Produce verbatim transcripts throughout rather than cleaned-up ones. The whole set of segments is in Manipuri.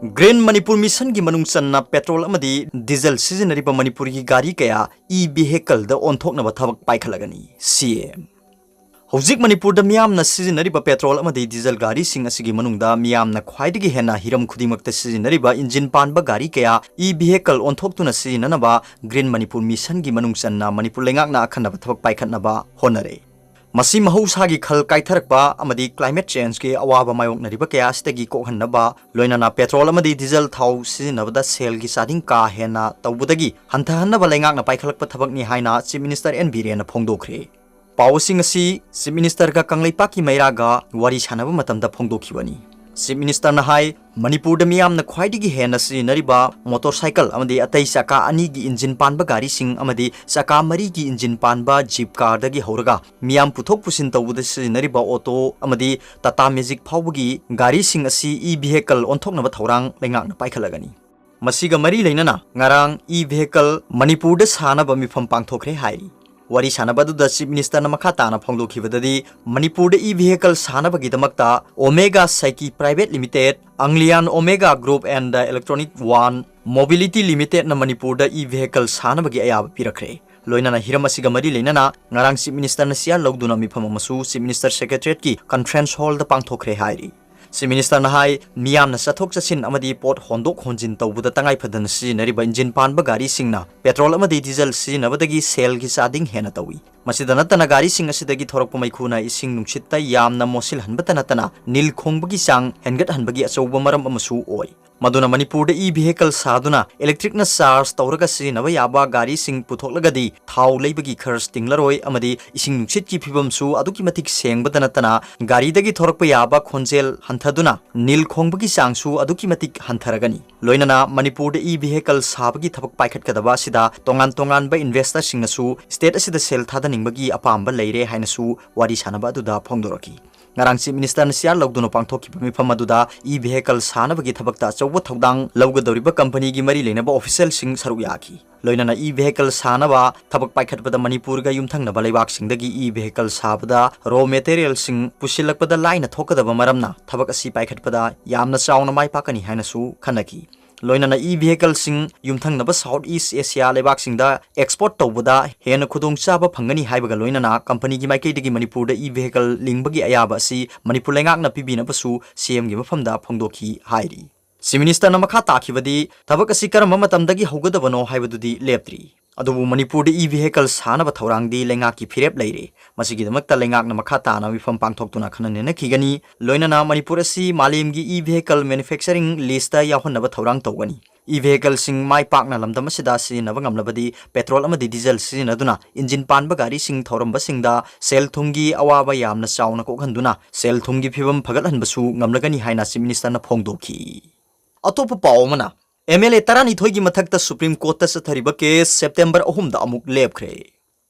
Green Manipur Mission ꯒꯤ ꯃꯅꯨꯡ ꯆꯟꯅ petrol ꯑꯃꯗꯤ diesel ꯁꯤꯖꯤꯟꯅꯔꯤꯕ ꯃꯅꯤꯄꯨꯔꯒꯤ ꯒꯥꯔꯤ ꯀꯌꯥ e-vehicle ꯗ ꯑꯣꯟꯊꯣꯛꯅꯕ ꯊꯕꯛ ꯄꯥꯏꯈꯠꯂꯒꯅꯤ, C M꯫ ꯍꯧꯖꯤꯛ ꯃꯅꯤꯄꯨꯔꯗ ꯃꯤꯌꯥꯝꯅ ꯁꯤꯖꯤꯟꯅꯔꯤꯕ petrol ꯑꯃꯗꯤ diesel ꯒꯥꯔꯤꯁꯤꯡ ꯑꯁꯤꯒꯤ ꯃꯅꯨꯡꯗ ꯃꯤꯌꯥꯝꯅ ꯈ꯭ꯋꯥꯏꯗꯒꯤ ꯍꯦꯟꯅ ꯍꯤꯔꯝ ꯈꯨꯗꯤꯡꯃꯛꯇ ꯁꯤꯖꯤꯟꯅꯔꯤꯕ engine ꯄꯥꯟꯕ ꯒꯥꯔꯤ ꯀꯌꯥ e-vehicle ꯑꯣꯟꯊꯣꯛꯇꯨꯅ ꯁꯤꯖꯤꯟꯅꯅꯕ Green Manipur Mission ꯒꯤ ꯃꯅꯨꯡ ꯆꯟꯅ ꯃꯅꯤꯄꯨꯔ ꯂꯩꯉꯥꯛꯅ ꯑꯈꯟꯅꯕ ꯊꯕꯛ ꯄꯥꯏꯈꯠꯅꯕ ꯍꯣꯠꯅꯔꯦ꯫ ꯃꯁꯤ ꯃꯍꯧꯁꯥꯒꯤ ꯈꯜ ꯀꯥꯏꯊꯔꯛꯄ ꯑꯃꯗꯤ climate change ꯀꯤ ꯑꯋꯥꯕ ꯃꯥꯌꯣꯛꯅꯔꯤꯕ ꯀꯌꯥ ꯑꯁꯤꯗꯒꯤ ꯀꯣꯛꯍꯟꯅꯕ, ꯂꯣꯏꯅꯅ petrol ꯑꯃꯗꯤ diesel ꯊꯥꯎ ꯁꯤꯖꯤꯟꯅꯕꯗ ꯁꯦꯜꯒꯤ ꯆꯥꯗꯤꯡ ꯀꯥ ꯍꯦꯟꯅ ꯇꯧꯕꯗꯒꯤ ꯍꯟꯊꯍꯟꯅꯕ ꯂꯩꯉꯥꯛꯅ ꯄꯥꯏꯈꯠꯂꯛꯄ ꯊꯕꯛꯅꯤ ꯍꯥꯏꯅ Chief Minister N. ꯕꯤꯔꯦꯟꯅ ꯐꯣꯡꯗꯣꯛꯈ꯭ꯔꯦ꯫ ꯄꯥꯎꯁꯤꯡ ꯑꯁꯤ Chief Minister ꯒ ꯀꯪꯂꯩꯄꯥꯛꯀꯤ ꯃꯩꯔꯥꯒ ꯋꯥꯔꯤ ꯁꯥꯟꯅꯕ ꯃꯇꯝꯗ ꯐꯣꯡꯗꯣꯛꯈꯤꯕꯅꯤ꯫ Chief Minister ꯅ ꯍꯥꯏ, ꯃꯅꯤꯄꯨꯔꯗ ꯃꯤꯌꯥꯝꯅ ꯈ꯭ꯋꯥꯏꯗꯒꯤ ꯍꯦꯟꯅ ꯁꯤꯖꯤꯟꯅꯔꯤꯕ motorcycle ꯑꯃꯗꯤ ꯑꯇꯩ ꯆꯀꯥ ꯑꯅꯤꯒꯤ engine ꯄꯥꯟꯕ ꯒꯥꯔꯤꯁꯤꯡ ꯑꯃꯗꯤ ꯆꯀꯥ ꯃꯔꯤꯒꯤ engine ꯄꯥꯟꯕ jeep car ꯗꯒꯤ ꯍꯧꯔꯒ ꯃꯤꯌꯥꯝ ꯄꯨꯊꯣꯛ ꯄꯨꯁꯤꯟ ꯇꯧꯕꯗ ꯁꯤꯖꯤꯟꯅꯔꯤꯕ auto ꯑꯃꯗꯤ Tata Magic ꯐꯥꯎꯕꯒꯤ ꯒꯥꯔꯤꯁꯤꯡ ꯑꯁꯤ e-vehicle ꯑꯣꯟꯊꯣꯛꯅꯕ ꯊꯧꯔꯥꯡ ꯂꯩꯉꯥꯛꯅ ꯄꯥꯏꯈꯠꯂꯒꯅꯤ꯫ ꯃꯁꯤꯒ ꯃꯔꯤ ꯂꯩꯅꯅ ꯉꯔꯥꯡ e-vehicle ꯃꯅꯤꯄꯨꯔꯗ ꯁꯥꯅꯕ ꯃꯤꯐꯝ ꯄꯥꯡꯊꯣꯛꯈ꯭ꯔꯦ ꯍꯥꯏꯔꯤ꯫ ꯋꯥꯔꯤ ꯁꯥꯟꯅꯕ ꯑꯗꯨꯗ Chief Minister ꯅ ꯃꯈꯥ ꯇꯥꯅ ꯐꯣꯡꯗꯣꯛꯈꯤꯕꯗꯗꯤ, ꯃꯅꯤꯄꯨꯔꯗ e-vehicle ꯁꯥꯅꯕꯒꯤꯗꯃꯛꯇ Omega Seiki Private Limited, Anglian Omega Group and Electronic One Mobility Limited ꯅ ꯃꯅꯤꯄꯨꯔꯗ e-vehicle ꯁꯥꯅꯕꯒꯤ ꯑꯌꯥꯕ ꯄꯤꯔꯛꯈ꯭ꯔꯦ꯫ ꯂꯣꯏꯅꯅ ꯍꯤꯔꯝ ꯑꯁꯤꯒ ꯃꯔꯤ ꯂꯩꯅꯅ ꯉꯔꯥꯡ Chief Minister ꯅ chair ꯂꯧꯗꯨꯅ ꯃꯤꯐꯝ ꯑꯃꯁꯨ Chief Minister Secretariat ꯀꯤ conference hall ꯗ ꯄꯥꯡꯊꯣꯛꯈ꯭ꯔꯦ ꯍꯥꯏꯔꯤ꯫ Chief Minister ꯅ ꯍꯥꯏ, ꯃꯤꯌꯥꯝꯅ ꯆꯠꯊꯣꯛ ꯆꯠꯁꯤꯟ ꯑꯃꯗꯤ ꯄꯣꯠ ꯍꯣꯟꯗꯣꯛ ꯍꯣꯟꯖꯤꯟ ꯇꯧꯕꯗ ꯇꯉꯥꯏ ꯐꯗꯅ ꯁꯤꯖꯤꯟꯅꯔꯤꯕ engine ꯄꯥꯟꯕ ꯒꯥꯔꯤꯁꯤꯡꯅ petrol ꯑꯃꯗꯤ diesel ꯁꯤꯖꯤꯟꯅꯕꯗꯒꯤ ꯁꯦꯜꯒꯤ ꯆꯥꯗꯤꯡ ꯍꯦꯟꯅ ꯇꯧꯏ꯫ ꯃꯁꯤꯗ ꯅꯠꯇꯅ ꯒꯥꯔꯤꯁꯤꯡ ꯑꯁꯤꯗꯒꯤ ꯊꯣꯔꯛꯄ ꯃꯩꯈꯨꯅ ꯏꯁꯤꯡ ꯅꯨꯡꯁꯤꯠꯇ ꯌꯥꯝꯅ ꯃꯣꯠꯁꯤꯜꯍꯟꯕꯇ ꯅꯠꯇꯅ ꯅꯤꯜ ꯈꯣꯡꯕꯒꯤ ꯆꯥꯡ ꯍꯦꯟꯒꯠꯍꯟꯕꯒꯤ ꯑꯆꯧꯕ ꯃꯔꯝ ꯑꯃꯁꯨ ꯑꯣꯏ꯫ ꯃꯗꯨꯅ ꯃꯅꯤꯄꯨꯔꯗ e-vehicle ꯁꯥꯗꯨꯅ electric ꯅ charge ꯇꯧꯔꯒ ꯁꯤꯖꯤꯟꯅꯕ ꯌꯥꯕ ꯒꯥꯔꯤꯁꯤꯡ ꯄꯨꯊꯣꯛꯂꯒꯗꯤ ꯊꯥꯎ ꯂꯩꯕꯒꯤ ꯈꯔꯆ ꯇꯤꯡꯂꯔꯣꯏ ꯑꯃꯗꯤ ꯏꯁꯤꯡ ꯅꯨꯡꯁꯤꯠꯀꯤ ꯐꯤꯕꯝꯁꯨ ꯑꯗꯨꯛꯀꯤ ꯃꯇꯤꯛ ꯁꯦꯡꯕꯗ ꯅꯠꯇꯅ ꯒꯥꯔꯤꯗꯒꯤ ꯊꯣꯔꯛꯄ ꯌꯥꯕ ꯈꯣꯟꯖꯦꯜ ꯍꯟꯊꯗꯨꯅ ꯅꯤꯜ ꯈꯣꯡꯕꯒꯤ ꯆꯥꯡꯁꯨ ꯑꯗꯨꯛꯀꯤ ꯃꯇꯤꯛ ꯍꯟꯊꯔꯒꯅꯤ꯫ ꯂꯣꯏꯅꯅ ꯃꯅꯤꯄꯨꯔꯗ e-vehicle ꯁꯥꯕꯒꯤ ꯊꯕꯛ ꯄꯥꯏꯈꯠꯀꯗꯕ ꯑꯁꯤꯗ ꯇꯣꯉꯥꯟ ꯇꯣꯉꯥꯟꯕ investor ꯁꯤꯡꯅꯁꯨ state ꯑꯁꯤꯗ ꯁꯦꯜ ꯊꯥꯗꯅꯤꯡꯕꯒꯤ ꯑꯄꯥꯝꯕ ꯂꯩꯔꯦ ꯍꯥꯏꯅꯁꯨ ꯋꯥꯔꯤ ꯁꯥꯟꯅꯕ ꯑꯗꯨꯗ ꯐꯣꯡꯗꯣꯔꯛꯈꯤ꯫ ꯉꯔꯥꯡ Chief Minister ꯅ ꯆꯤꯌꯥꯔ ꯂꯧꯗꯨꯅ ꯄꯥꯡꯊꯣꯛꯈꯤꯕ ꯃꯤꯐꯝ ꯑꯗꯨꯗ e-vehicle ꯁꯥꯅꯕꯒꯤ ꯊꯕꯛꯇ ꯑꯆꯧꯕ ꯊꯧꯗꯥꯡ ꯂꯧꯒꯗꯧꯔꯤꯕ company ꯒꯤ ꯃꯔꯤ ꯂꯩꯅꯕ official ꯁꯤꯡ ꯁꯔꯨꯛ ꯌꯥꯈꯤ꯫ ꯂꯣꯏꯅꯅ e-vehicle ꯁꯥꯅꯕ ꯊꯕꯛ ꯄꯥꯏꯈꯠꯄꯗ ꯃꯅꯤꯄꯨꯔꯒ ꯌꯨꯝꯊꯪꯅꯕ ꯂꯩꯕꯥꯛꯁꯤꯡꯗꯒꯤ e-vehicle ꯁꯥꯕꯗ raw material ꯁꯤꯡ ꯄꯨꯁꯤꯜꯂꯛꯄꯗ ꯂꯥꯏꯅ ꯊꯣꯛꯀꯗꯕ ꯃꯔꯝꯅ ꯊꯕꯛ ꯑꯁꯤ ꯄꯥꯏꯈꯠꯄꯗ ꯌꯥꯝꯅ ꯆꯥꯎꯅ ꯃꯥꯏ ꯄꯥꯛꯀꯅꯤ ꯍꯥꯏꯅꯁꯨ ꯈꯟꯅꯈꯤ꯫ ꯂꯣꯏꯅꯅ e-vehicle ꯁꯤꯡ ꯌꯨꯝꯊꯪꯅꯕ South East Asia ꯂꯩꯕꯥꯛꯁꯤꯡꯗ export ꯇꯧꯕꯗ ꯍꯦꯟꯅ ꯈꯨꯗꯣꯡꯆꯥꯕ ꯐꯪꯒꯅꯤ ꯍꯥꯏꯕꯒ ꯂꯣꯏꯅꯅ company ꯒꯤ ꯃꯥꯏꯀꯩꯗꯒꯤ ꯃꯅꯤꯄꯨꯔꯗ e-vehicle ꯂꯤꯡꯕꯒꯤ ꯑꯌꯥꯕ ꯑꯁꯤ ꯃꯅꯤꯄꯨꯔ ꯂꯩꯉꯥꯛꯅ ꯄꯤꯕꯤꯅꯕꯁꯨ C M ꯒꯤ ꯃꯐꯝꯗ ꯐꯣꯡꯗꯣꯛꯈꯤ ꯍꯥꯏꯔꯤ꯫ Chief Minister ꯅ ꯃꯈꯥ ꯇꯥꯈꯤꯕꯗꯤ, ꯊꯕꯛ ꯑꯁꯤ ꯀꯔꯝꯕ ꯃꯇꯝꯗꯒꯤ ꯍꯧꯒꯗꯕꯅꯣ ꯍꯥꯏꯕꯗꯨꯗꯤ ꯂꯦꯞꯇ꯭ꯔꯤ꯫ ꯑꯗꯨꯕꯨ ꯃꯅꯤꯄꯨꯔꯗ e-vehicle ꯁꯥꯅꯕ ꯊꯧꯔꯥꯡꯗꯤ ꯂꯩꯉꯥꯛꯀꯤ ꯐꯤꯔꯦꯞ ꯂꯩꯔꯦ꯫ ꯃꯁꯤꯒꯤꯗꯃꯛꯇ ꯂꯩꯉꯥꯛꯅ ꯃꯈꯥ ꯇꯥꯅ ꯃꯤꯐꯝ ꯄꯥꯡꯊꯣꯛꯇꯨꯅ ꯈꯟꯅ ꯅꯩꯅꯈꯤꯒꯅꯤ꯫ ꯂꯣꯏꯅꯅ ꯃꯅꯤꯄꯨꯔ ꯑꯁꯤ ꯃꯥꯂꯦꯝꯒꯤ e-vehicle manufacturing list ꯇ ꯌꯥꯎꯍꯟꯅꯕ ꯊꯧꯔꯥꯡ ꯇꯧꯒꯅꯤ꯫ E-vehicle ꯁꯤꯡ ꯃꯥꯏ ꯄꯥꯛꯅ ꯂꯝꯗꯝ ꯑꯁꯤꯗ ꯁꯤꯖꯤꯟꯅꯕ ꯉꯝꯂꯕꯗꯤ petrol ꯑꯃꯗꯤ diesel ꯁꯤꯖꯤꯟꯅꯗꯨꯅ engine ꯄꯥꯟꯕ ꯒꯥꯔꯤꯁꯤꯡ ꯊꯧꯔꯝꯕꯁꯤꯡꯗ ꯁꯦꯜ ꯊꯨꯝꯒꯤ ꯑꯋꯥꯕ ꯌꯥꯝꯅ ꯆꯥꯎꯅ ꯀꯣꯛꯍꯟꯗꯨꯅ ꯁꯦꯜ ꯊꯨꯝꯒꯤ ꯐꯤꯕꯝ ꯐꯒꯠꯍꯟꯕꯁꯨ ꯉꯝꯂꯒꯅꯤ ꯍꯥꯏꯅ Chief Minister ꯅ ꯐꯣꯡꯗꯣꯛꯈꯤ꯫ ꯑꯇꯣꯞꯄ ꯄꯥꯎ ꯑꯃꯅ, M L A ꯇꯔꯥꯅꯤꯊꯣꯏꯒꯤ ꯃꯊꯛꯇ Supreme Court ꯇ ꯆꯠꯊꯔꯤꯕ case September ꯑꯍꯨꯝꯗ ꯑꯃꯨꯛ ꯂꯦꯞꯈ꯭ꯔꯦ꯫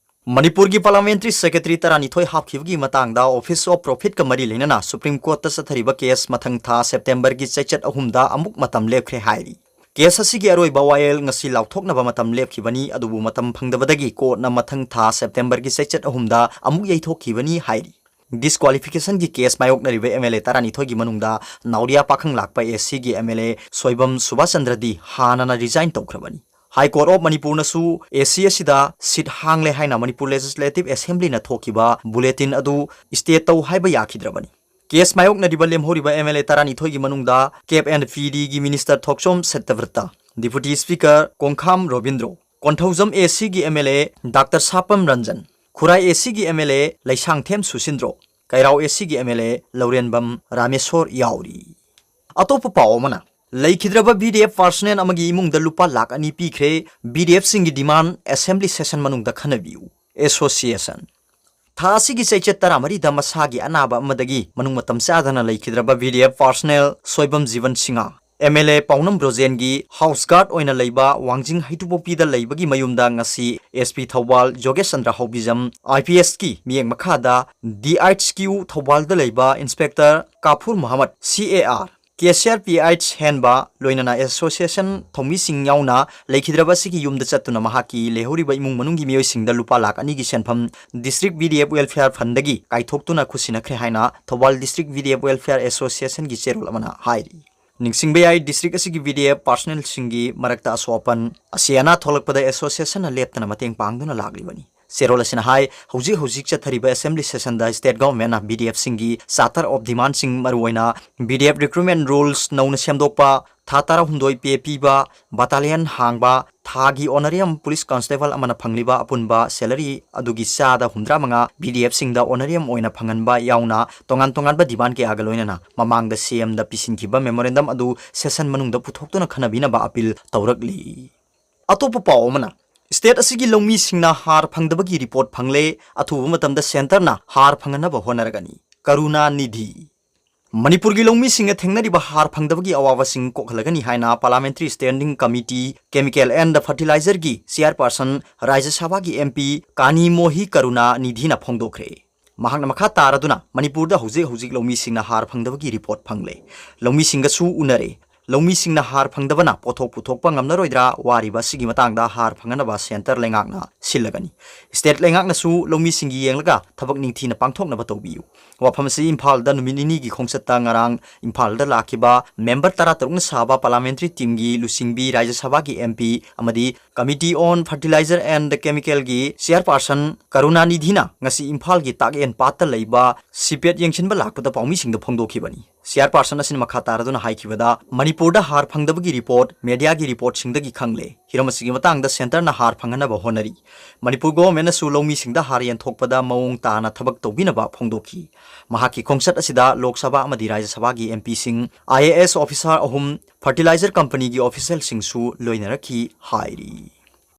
ꯃꯅꯤꯄꯨꯔꯒꯤ Parliamentary Secretary ꯇꯔꯥꯅꯤꯊꯣꯏ ꯍꯥꯞꯈꯤꯕꯒꯤ ꯃꯇꯥꯡꯗ Office of Profit ꯀ ꯃꯔꯤ ꯂꯩꯅꯅ Supreme Court ꯇ ꯆꯠꯊꯔꯤꯕ case ꯃꯊꯪ ꯊꯥ September ꯒꯤ ꯆꯩꯆꯠ ꯑꯍꯨꯝꯗ ꯑꯃꯨꯛ ꯃꯇꯝ ꯂꯦꯞꯈ꯭ꯔꯦ ꯍꯥꯏꯔꯤ꯫ Case ꯑꯁꯤꯒꯤ ꯑꯔꯣꯏꯕ ꯋꯥꯌꯦꯜ ꯉꯁꯤ ꯂꯥꯎꯊꯣꯛꯅꯕ ꯃꯇꯝ ꯂꯦꯞꯈꯤꯕꯅꯤ, ꯑꯗꯨꯕꯨ ꯃꯇꯝ ꯐꯪꯗꯕꯗꯒꯤ court ꯅ ꯃꯊꯪ ꯊꯥ September ꯒꯤ ꯆꯩꯆꯠ ꯑꯍꯨꯝꯗ ꯑꯃꯨꯛ ꯌꯩꯊꯣꯛꯈꯤꯕꯅꯤ ꯍꯥꯏꯔꯤ꯫ Disqualification ꯒꯤ case ꯃꯥꯌꯣꯛꯅꯔꯤꯕ M L A ꯇꯔꯥꯅꯤꯊꯣꯏꯒꯤ ꯃꯅꯨꯡꯗ ꯅꯥꯎꯔꯤꯌꯥ ꯄꯥꯈꯪ ꯂꯥꯛꯄ A C ꯒꯤ M L A Soibam Subhas ꯆꯟꯗ꯭ꯔꯗꯤ ꯍꯥꯟꯅꯅ resign ꯇꯧꯈ꯭ꯔꯕꯅꯤ꯫ High Court of ꯃꯅꯤꯄꯨꯔꯅꯁꯨ A C ꯑꯁꯤꯗ seat ꯍꯥꯡꯂꯦ ꯍꯥꯏꯅ Manipur Legislative Assembly ꯅ ꯊꯣꯛꯈꯤꯕ bulletin ꯑꯗꯨ stay ꯇꯧ ꯍꯥꯏꯕ ꯌꯥꯈꯤꯗ꯭ꯔꯕꯅꯤ꯫ Case ꯃꯥꯌꯣꯛꯅꯔꯤꯕ ꯂꯦꯝꯍꯧꯔꯤꯕ M L A ꯇꯔꯥꯅꯤꯊꯣꯏꯒꯤ ꯃꯅꯨꯡꯗ Cap and Feed ꯒꯤ Minister Thokchom ꯁꯠꯇꯕ꯭ꯔꯇ, Deputy Speaker ꯀꯣꯡꯈꯥꯝ Robindro, Konthoujam A C ꯒꯤ M L A Doctor ꯁꯥꯄꯝ Ranjan, Khurai A C ꯒꯤ M L A Leishangthem ꯁꯨꯁꯤꯟꯗ꯭ꯔꯣ, ꯀꯩꯔꯥꯎ A C ꯒꯤ M L A ꯂꯧꯔꯦꯟꯕꯝ ꯔꯥꯃꯦꯁꯣꯔ ꯌꯥꯎꯔꯤ꯫ ꯑꯇꯣꯞꯄ ꯄꯥꯎ ꯑꯃꯅ, ꯂꯩꯈꯤꯗ꯭ꯔꯕ B D F personnel ꯑꯃꯒꯤ ꯏꯃꯨꯡꯗ ꯂꯨꯄꯥ ꯂꯥꯈ ꯑꯅꯤ ꯄꯤꯈ꯭ꯔꯦ, B D F ꯁꯤꯡꯒꯤ demand Assembly session ꯃꯅꯨꯡꯗ ꯈꯟꯅꯕꯤꯌꯨ, Association꯫ ꯊꯥ ꯑꯁꯤꯒꯤ ꯆꯩꯆꯠ ꯇꯔꯥꯃꯔꯤꯗ ꯃꯁꯥꯒꯤ ꯑꯅꯥꯕ ꯑꯃꯗꯒꯤ ꯃꯅꯨꯡ ꯃꯇꯝ ꯆꯥꯗꯅ ꯂꯩꯈꯤꯗ꯭ꯔꯕ B D F personnel Soibam Jiban Singh, M L A Paonam ꯕ꯭ꯔꯣꯖꯦꯟꯒꯤ ꯍꯥꯎꯁ ꯒꯥꯔꯗ ꯑꯣꯏꯅ ꯂꯩꯕ ꯋꯥꯡꯖꯤꯡ ꯍꯩꯇꯨꯄꯣꯛꯄꯤꯗ ꯂꯩꯕꯒꯤ ꯃꯌꯨꯝꯗ ꯉꯁꯤ S P Thoubal ꯌꯣꯒꯦꯁ Chandra ꯍꯥꯎꯕꯤꯖꯝ I P ꯑꯦꯁꯀꯤ ꯃꯤꯠꯌꯦꯡ ꯃꯈꯥꯗ ꯗꯤ ꯑꯩꯆ ꯀ꯭ꯌꯨ ꯊꯧꯕꯥꯜꯗ ꯂꯩꯕ ꯏꯟꯁꯄꯦꯛꯇꯔ ꯀꯥꯐꯨꯔ ꯃꯨꯍꯝꯃꯗ, ꯁꯤ A R, K C R P H ꯍꯦꯟꯕ, ꯂꯣꯏꯅꯅ ꯑꯦꯁꯣꯁꯤꯌꯦꯁꯟ ꯊꯧꯃꯤꯁꯤꯡ ꯌꯥꯎꯅ ꯂꯩꯈꯤꯗ꯭ꯔꯕ ꯑꯁꯤꯒꯤ ꯌꯨꯝꯗ ꯆꯠꯇꯨꯅ ꯃꯍꯥꯛꯀꯤ ꯂꯩꯍꯧꯔꯤꯕ ꯏꯃꯨꯡ ꯃꯅꯨꯡꯒꯤ ꯃꯤꯑꯣꯏꯁꯤꯡꯗ ꯂꯨꯄꯥ ꯂꯥꯈ ꯑꯅꯤꯒꯤ ꯁꯦꯟꯐꯝ District V D F Welfare Fundꯗꯒꯤ ꯀꯥꯏꯊꯣꯛꯇꯨꯅ ꯈꯨꯠꯁꯤꯟꯅꯈ꯭ꯔꯦ ꯍꯥꯏꯅ Thoubal District V D F Welfare Associationꯒꯤ ꯆꯦꯔꯣꯜ ꯑꯃꯅ ꯍꯥꯏꯔꯤ꯫ ꯅꯤꯡꯁꯤꯡꯕ ꯌꯥꯏ, district ꯑꯁꯤꯒꯤ V D F personnelꯁꯤꯡꯒꯤ ꯃꯔꯛꯇ ꯑꯁꯣꯛ ꯑꯄꯟ, ꯑꯁꯤ ꯑꯅꯥ ꯊꯣꯛꯂꯛꯄꯗ associationꯅ ꯂꯦꯞꯇꯅ ꯃꯇꯦꯡ ꯄꯥꯡꯗꯨꯅ ꯂꯥꯛꯂꯤꯕꯅꯤ꯫ ꯆꯦꯔꯣꯜ ꯑꯁꯤꯅ ꯍꯥꯏ, ꯍꯧꯖꯤꯛ ꯍꯧꯖꯤꯛ ꯆꯠꯊꯔꯤꯕ assembly sessionꯗ state governmentꯅ V D Fꯁꯤꯡꯒꯤ charter of demandꯁꯤꯡ, ꯃꯔꯨꯑꯣꯏꯅ V D F recruitment rules ꯅꯧꯅ ꯁꯦꯝꯗꯣꯛꯄ, ꯊꯥ ꯇꯔꯥꯍꯨꯝꯗꯣꯏ pay ꯄꯤꯕ, battalion ꯍꯥꯡꯕ, ꯊꯥꯒꯤ honorarium police constable ꯑꯃꯅ ꯐꯪꯂꯤꯕ ꯑꯄꯨꯟꯕ salary ꯑꯗꯨꯒꯤ ꯆꯥꯗ ꯍꯨꯝꯗ꯭ꯔꯥ ꯃꯉꯥ V D Fꯁꯤꯡꯗ honorarium ꯑꯣꯏꯅ ꯐꯪꯍꯟꯕ ꯌꯥꯎꯅ ꯇꯣꯉꯥꯟ ꯇꯣꯉꯥꯟꯕ demand ꯀꯌꯥꯒ ꯂꯣꯏꯅꯅ ꯃꯃꯥꯡꯗ CMꯗ ꯄꯤꯁꯤꯟꯈꯤꯕ memorandum ꯑꯗꯨ session ꯃꯅꯨꯡꯗ ꯄꯨꯊꯣꯛꯇꯨꯅ ꯈꯟꯅꯕꯤꯅꯕ appeal ꯇꯧꯔꯛꯂꯤ꯫ ꯑꯇꯣꯞꯄ ꯄꯥꯎ ꯑꯃꯅ, state ꯑꯁꯤꯒꯤ ꯂꯧꯃꯤꯁꯤꯡꯅ ꯍꯥꯔ ꯐꯪꯗꯕꯒꯤ report ꯐꯪꯂꯦ, ꯑꯊꯨꯕ ꯃꯇꯝꯗ centreꯅ ꯍꯥꯔ ꯐꯪꯍꯟꯅꯕ ꯍꯣꯠꯅꯔꯒꯅꯤ꯫ ꯀꯔꯨꯅꯥ ꯅꯤꯙꯤ꯫ ꯃꯅꯤꯄꯨꯔꯒꯤ ꯂꯧꯃꯤꯁꯤꯡꯅ ꯊꯦꯡꯅꯔꯤꯕ ꯍꯥꯔ ꯐꯪꯗꯕꯒꯤ ꯑꯋꯥꯕꯁꯤꯡ ꯀꯣꯛꯍꯜꯂꯒꯅꯤ ꯍꯥꯏꯅ Parliamentary Standing Committee Chemical and Fertilizerꯒꯤ chairperson, ꯔꯥꯖ꯭ꯌ ꯁꯚꯥꯒꯤ M P ꯀꯥꯅꯤ ꯃꯣꯍꯤ ꯀꯔꯨꯅꯥ ꯅꯤꯙꯤꯅ ꯐꯣꯡꯗꯣꯛꯈ꯭ꯔꯦ꯫ ꯃꯍꯥꯛꯅ ꯃꯈꯥ ꯇꯥꯔꯗꯨꯅ, ꯃꯅꯤꯄꯨꯔꯗ ꯍꯧꯖꯤꯛ ꯍꯧꯖꯤꯛ ꯂꯧꯃꯤꯁꯤꯡꯅ ꯍꯥꯔ ꯐꯪꯗꯕꯒꯤ report ꯐꯪꯂꯦ, ꯂꯧꯃꯤꯁꯤꯡꯒꯁꯨ ꯎꯅꯔꯦ, ꯂꯧꯃꯤꯁꯤꯡꯅ ꯍꯥꯔ ꯐꯪꯗꯕꯅ ꯄꯣꯠꯊꯣꯛ ꯄꯨꯊꯣꯛꯄ ꯉꯝꯂꯔꯣꯏꯗ꯭ꯔꯥ ꯋꯥꯔꯤꯕ ꯑꯁꯤꯒꯤ ꯃꯇꯥꯡꯗ ꯍꯥꯔ ꯐꯪꯍꯟꯅꯕ centre ꯂꯩꯉꯥꯛꯅ ꯁꯤꯜꯂꯒꯅꯤ꯫ State ꯂꯩꯉꯥꯛꯅꯁꯨ ꯂꯧꯃꯤꯁꯤꯡꯒꯤ ꯌꯦꯡꯂꯒ ꯊꯕꯛ ꯅꯤꯡꯊꯤꯅ ꯄꯥꯡꯊꯣꯛꯅꯕ ꯇꯧꯕꯤꯌꯨ꯫ ꯋꯥꯐꯝ ꯑꯁꯤ ꯏꯝꯐꯥꯜꯗ ꯅꯨꯃꯤꯠ ꯅꯤꯅꯤꯒꯤ ꯈꯣꯡꯆꯠꯇ ꯉꯔꯥꯡ ꯏꯝꯐꯥꯜꯗ ꯂꯥꯛꯈꯤꯕ member ꯇꯔꯥꯇꯔꯨꯛꯅ ꯁꯥꯕ Parliamentary Teamꯒꯤ ꯂꯨꯆꯤꯡꯕꯤ ꯔꯥꯖ꯭ꯌ ꯁꯚꯥꯒꯤ M P ꯑꯃꯗꯤ Committee on Fertilizer and Chemicalꯒꯤ chairperson ꯀꯔꯨꯅꯥ ꯅꯤꯙꯤꯅ ꯉꯁꯤ ꯏꯝꯐꯥꯜꯒꯤ ꯇꯥꯛꯌꯦꯟ ꯄꯥꯠꯇ ꯂꯩꯕ ꯁꯤꯄꯦꯠ ꯌꯦꯡꯁꯤꯟꯕ ꯂꯥꯛꯄꯗ ꯄꯥꯎꯃꯤꯁꯤꯡꯗ ꯐꯣꯡꯗꯣꯛꯈꯤꯕꯅꯤ꯫ Chairperson ꯑꯁꯤꯅ ꯃꯈꯥ ꯇꯥꯔꯗꯨꯅ ꯍꯥꯏꯈꯤꯕꯗ, ꯃꯅꯤꯄꯨꯔꯗ ꯍꯥꯔ ꯐꯪꯗꯕꯒꯤ report mediaꯒꯤ reportꯁꯤꯡꯗꯒꯤ ꯈꯪꯂꯦ꯫ ꯍꯤꯔꯝ ꯑꯁꯤꯒꯤ ꯃꯇꯥꯡꯗ centreꯅ ꯍꯥꯔ ꯐꯪꯍꯟꯅꯕ ꯍꯣꯠꯅꯔꯤ꯫ ꯃꯅꯤꯄꯨꯔ governmentꯅꯁꯨ ꯂꯧꯃꯤꯁꯤꯡꯗ ꯍꯥꯔ ꯌꯦꯟꯊꯣꯛꯄꯗ ꯃꯑꯣꯡ ꯇꯥꯅ ꯊꯕꯛ ꯇꯧꯕꯤꯅꯕ ꯐꯣꯡꯗꯣꯛꯈꯤ꯫ ꯃꯍꯥꯛꯀꯤ ꯈꯣꯡꯆꯠ ꯑꯁꯤꯗ ꯂꯣꯛ ꯁꯚꯥ ꯑꯃꯗꯤ ꯔꯥꯖ꯭ꯌ ꯁꯚꯥꯒꯤ M Pꯁꯤꯡ, I A S officer ꯑꯍꯨꯝ, fertilizer companyꯒꯤ officialꯁꯤꯡꯁꯨ ꯂꯣꯏꯅꯔꯛꯈꯤ ꯍꯥꯏꯔꯤ꯫